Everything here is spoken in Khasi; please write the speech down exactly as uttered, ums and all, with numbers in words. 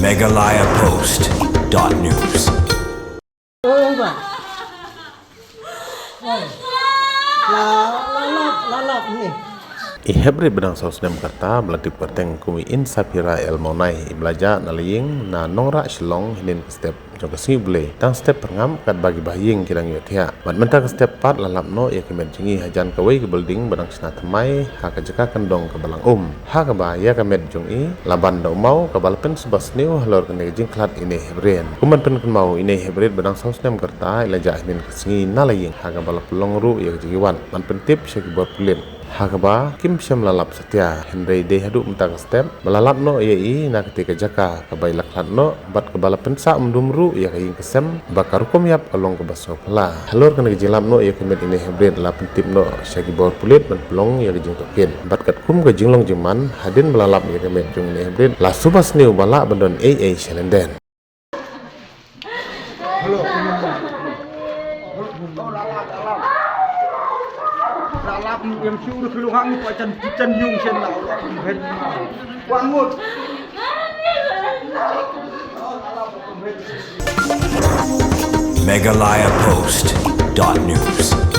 Meghalaya Post dot news. Oh, ba. Oh. La, la lap, la lap ni. I Heprit ba dang saw snem ka rta ba la tip kyrteng kum i Insapira El Mawnai i ba la jah na la ïing na Nongrah Shillong hynnin ka step jong ka sngi Blei. Tang step pyrngam katba ki bahaïing ki dang ïohthiah. Bad mynta ka step pat la lap noh ïa ka met jong i hajan kawei ka building ba dang shna thymmai ha ka jaka kyndong kaba lang um. Ha kaba ïa ka met jong i la ban da u maw kaba la pynsuba sniew halor kane ka jingkhlad i Nei Heprit. Kum ban pynkynmaw, i Nei Heprit ba dang saw snem ka rta i la jah hynnin ka sngi na la ïing ha kaba la pynlong ruh ïa ka jingïawad ban pyntip sha ki bor pulit. Ha kaba kim shym la lap satia, hynrei dei haduh mynta ka step ba la lap noh ïa i na katei ka jaka kaba i la khlad noh bad kaba la pynsah umdum ruh ïa ka ïing ka sem ba ka rukom ïap ka long kaba sngewphylla. Halor kane ka jinglap noh ïa ka met i Nei Heprit la pyntip noh sha ki bor pulit ban pynlong ïa ka jingtohkit. Bad katkum ka jinglong jingman, hadien ba la lap ïa ka met jong i Nei Heprit la suba sniew ba lah ban don ei ei sha lyndet. Meghalaya Post dot news.